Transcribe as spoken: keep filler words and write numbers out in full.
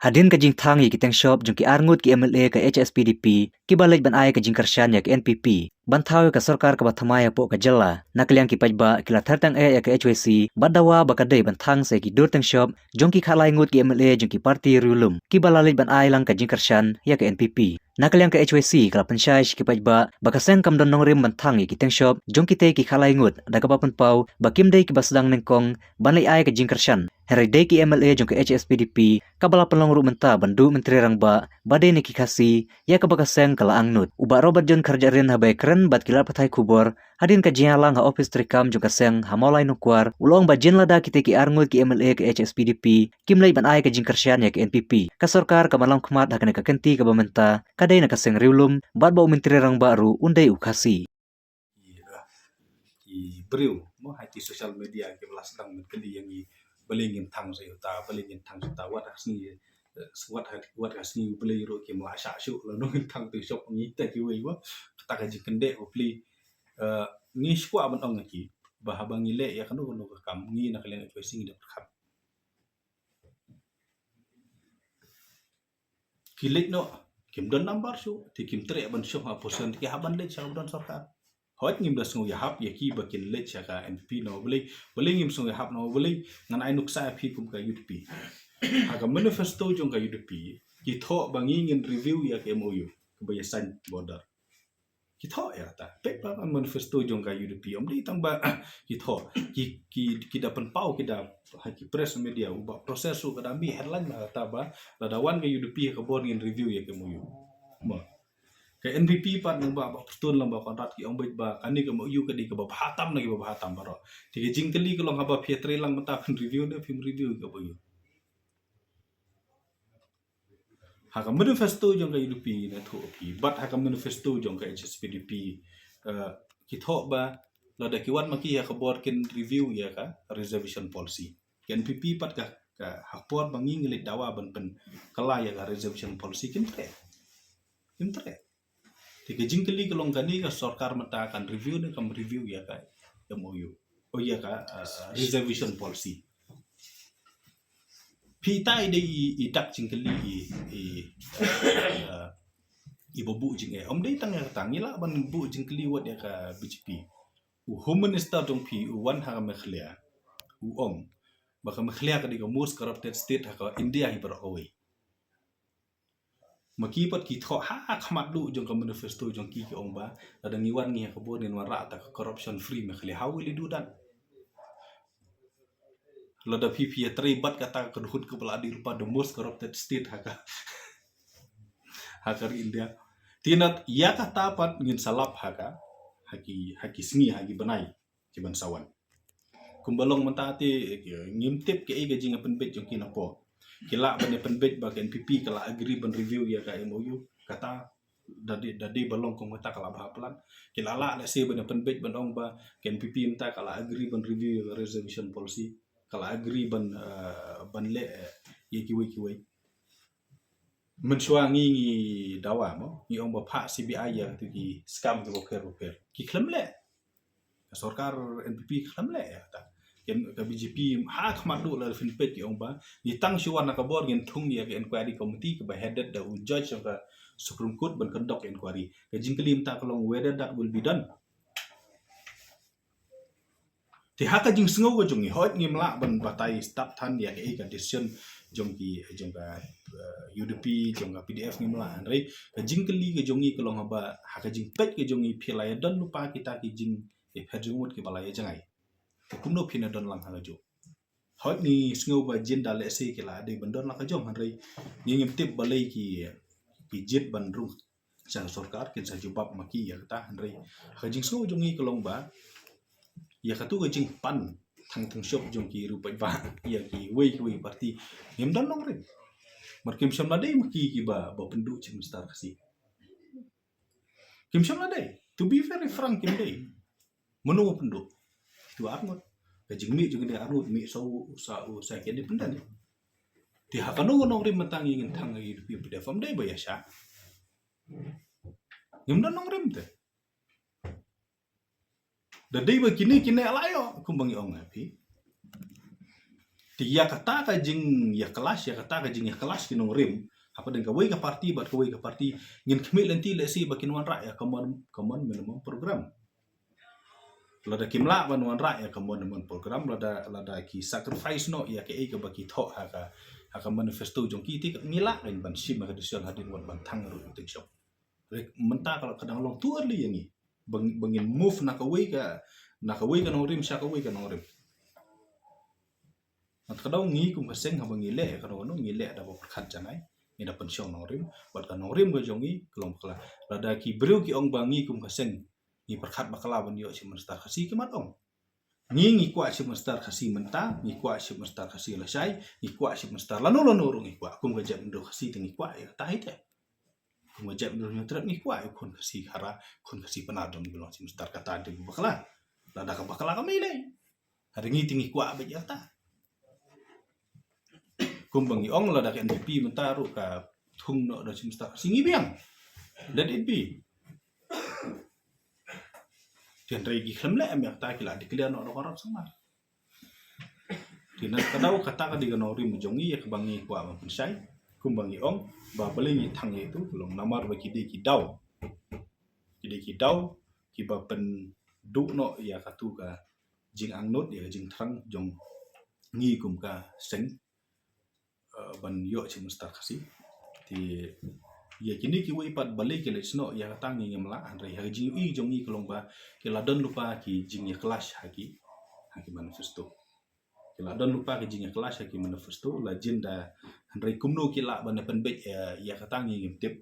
Hadien ka jingthang ïa ki teng shop jong ki arngut ki M L A ka H S P D P, kiba leit ban ai ka jingkyrshan ïa ka N P P ban thaw ïa ka sorkar kaba thymmai hapoh ka jylla, na ka liang ki paidbah ki la ther tang eh ïa ka H Y C bad dawa ba ka dei ban thang sa ïa ki dur teng shop jong ki khatlai ngut ki M L A jong ki party riewlum kiba la leit ban ai lang ka jingkyrshan ïa ka N P P. Na ka liang ka H Y C ka la pynshai sha ki paidbah ba ka seng kam don nongrim ban thang ïa ki teng shop jong kitei ki khatlai ngut, da kaba pynpaw ba kim dei kiba sdang nyngkong ban leit ai ka jingkyrshan. Hynrei dei ki M L A jong ka H S P D P kaba la pynlong ruh mynta ban duh Myntri Rangbah ba dei na ki Khasi, ïa kaba ka seng ka la angnud. U Bah Robert John Kharjahrin haba ïakren bad ki lad pathai khubor hadien ka jingïalang ha ophis treikam jong ka seng ha Mawlai Nongkwar, u la ong ba jin lada kitei ki arngut ki M L A ka H S P D P kim leit ban ai ka jingkyrshan ïa ka N P P, ka sorkar ka ban lam khmat ha kane ka kynti kaba mynta ka dei na ka seng riewlum, bad ba u Myntri Rangbah ruh un dei u Khasi. Ki, ah, ki briew mo ha ki social media kiba la sdang ban kylli ïa ngi, balei ngin thang sa ïa uta, balei ngin thang sa ïa uta, wat ha ka sngi, eh, wat ha, wat ha ka sngi U Blei ruh kim lah shah shuh, lano ngin thang teng shop ngi te kiwei mo. Kata ka jingkyndit U Blei. Eh, ngi shu kwah ban ong ïa ki ba haba ngi leh ïa kano kano ka kam, ngi na ka liang H Y C ngi da pyrkhat. Ki leit noh, kim don number shuh, te kim treh ban shong ha position, te ki hap ban leit sha kaba don sorkar. Hooid, ngim da sngew ïahap ïa ki ba kin leit sha ka N P P, namar balei, balei ngim sngew ïahap, namar balei, ngan ai nuksa ïa phi kum ka U D P. Ha ka manifesto jong ka U D P, ki thoh ba ngi ngin review ïa ka M O U kaba ïa sign border. Ki thoh ïa kata. Peit ba ka manifesto jong ka U D P, ym dei tang ba ki thoh. Ki, ki, ki da pynpaw, ki da, ha ki press media, u Bah Proses ruh ka da mih headline ba kata ba lada wan ka U D P ha ka bor ngin review ïa ka M O U. Mo. Ka N P P pat, ngan ba, Bah Prestone lem bad Bah Conrad ki ong beit ba kane ka M O U ka dei kaba bha tam na kiba bha tam baroh. Te ka jingkylli ka long, haba phi ïatrei lang mynta, phin review ne phim review ïa ka M O U? Ha ka manifesto jong ka U D P, na thoh phi, bad ha ka manifesto jong ka H S P D P, eh, ki thoh ba lada ki wan ma ki ha ka bor kin review ïa ka reservation policy. Ka N P P pat ka, ka ha ka por ba ngi ngi leit dawa ban pynkylla ïa ka reservation policy, kim treh. Kim treh. Te ka jingkylli ka long, kane ka sorkar mynta kan review ne kam review ïa ka M O U, o ïa ka, uh, reservation policy. Phi, ita i dei i, i dak jingkylli i, i, uh, iba buh jingeh. Ym dei tang ïa kata, ngi lah ban buh jingkylli wat ïa ka B J P. U Home Minister jong phi u wan ha ka Meghalaya, u ong ba ka Meghalaya ka dei ka most corrupted state ha ka India hi baroh kawei. Ma ki pat ki thoh ha khmat duh jong ka manifesto jong ki, ki ong ba lada ngi wan ngi ha ka bor ngin wanrah da ka corruption free Meghalaya. How will you do that? Lada phi, phi ïatrei bad kata ka kynhun kaba la dei ruh ba the most corrupted state ha ka, ha ka ri India. Te na ïa kata pat ngin sa lap ha ka, ha ki, ha ki sngi, ha ki bnai kiban sa wan. Kumba long mynta te, eh, ngim tip kaei ka jingïapynbeit jong ki na pdeng. Ki lah ban ïapynbeit ba ka N P P ka la agree ban review ïa ka M O U. Kata da dei, da dei ba long kum kata ka la bha plan. Ki la lah lehse ban ïapynbeit ban ong ba ka N P P mynta ka la agree ban review ïa ka reservation policy. Ka la agree ban, eh, ban leh, eh, ïa kiwei kiwei. Mynshuwa ngi, ngi dawa mo, ngi ong ba phah C B I ïa kito ki scam kiba pher ba pher. Ki khlem leh. Ka sorkar N P P ka khlem leh ïa kata. Ken ka B J P ha khmat duh la phin peit ki ong ba ngi tang shu wan ha ka bor ngin thung ïa ka inquiry committee kaba headed da u judge jong ka Supreme Court ban conduct inquiry. Ka jingkylli mynta ka long whether that will be done. Te ha ka jingsngew ka jong ngi, hooid ngim lah ban batai stad than ïa kaei ka decision jong ki, jong ka, eh, U D P, jong ka P D F, ngim lah, hynrei ka jingkylli ka jong ngi ka long haba ha ka jingpeit ka jong ngi phi la ïa don lypa kita ki jing, eh, pher jingmut kiba la ïa jngai. Te kumno phin ïa don lang ha kajuh? Hooid ngi sngew ba jin da lehse ki la dei ban don la ka jong, hynrei ngi ngim tip balei ki, ki jied ban rung sha ka sorkar, kin sa jubab ma ki ïa kata, hynrei ha ka jingsngew jong ngi ka long ba ïa katu ka jingpan thang thang shop jong ki riew paidbah ïa kiwei kiwei party, ngim don nongrim. Mar kim shym la dei ma ki kiba, ba pynduh Chief Minister Khasi. Kim shym la dei. To be very frank, kim dei. Mano ba pynduh? Kito arngut. Ka jingmih jong kine arngut, mih sa u, sa u, sa kine pyndan. Te ha kano kano nongrim mynta ngi ngin thang ïa ki U D P P D F, ym dei ba ïa sha. Ngim don nongrim te. Da dei ba kine, kine la ïoh, kumba ngi ong ha phi. Te Ïa kata ka jingïa clash, ïa kata ka jingïa clash ki nongrim hapdeng kawei ka parti bad kawei ka parti, ngin khmih lynti lehse ba kin wanrah ïa common, common minimum program. Lada kim lah ban wanrah ïa common minimum program, lada, lada ki sacrifice noh ïa kaei kaba ki thoh ha ka, ha ka manifesto jong ki, te ngi lah ban shim ka decision hadien wat ban thang ruh ïa u teng shong. Mynta ka la ka dang long too early ïa ngi ba ngin move na kawei ka, na kawei ka nongrim sha kawei ka nongrim. Ngat ka dang ngi kum ka seng haba ngi leh ka nong ngi leh da ba pyrkhat janai, ngi da pynshong nongrim bad ka nongrim ka jong ngi ka long bakla. Lada ki briew ki ong ba ngi kum ka seng ngi pyrkhat bakla ban ïoh Chief Minister Khasi, ki mat ong. Ngi, ngi kwah Chief Minister Khasi mynta, ngi kwah Chief Minister Khasi lashai, ngi kwah Chief Minister lano lano ruh ngi kwah, kum ka jaitbynriew Khasi te ngi kwah ïa kata hi te. Kum ka jaitbynriew Hynñiewtrep ngi kwah ïa u khun Khasi Khara, khun Khasi Pnar jong ngi ban long Chief Minister, kata te bakla. Lada ka bakla ka mei lei. Hynrei ngi te ngi kwah beit ïa kata. Kumba ngi ong, lada ka N P P mynta ruh ka thung noh da Chief Minister Khasi, ngi biang. Let it be. Te hynrei ki khlem leh em ïa kata, ki la declare noh da ka Conrad Sangma. Te na ka daw kata ka dei ka nongrim jong ngi ïa kaba ngi kwah ban pynshai. Kumba ngi ong ba balei ngi thang ïa itu, ka long namar ba ki dei ki daw, ki dei ki daw kiba pynduh noh ïa katu ka jingangnud, ïa ka jingthrang jong ngi kum ka seng, eh, ban ïoh Chief Minister Khasi. Te ïa kine kiwei pat balei ki leit snoh ïa kata ngi ngim lah, hynrei ha ka jingïohi jong ngi ka long ba ki la don lypa ki jingïa clash ha ki, ha ki manifesto. Ki la don lypa ki jingïa clash ha ki manifesto, la jin da, hynrei kumno ki lah ban pynbeit, eh, ïa kata ngi ngim tip.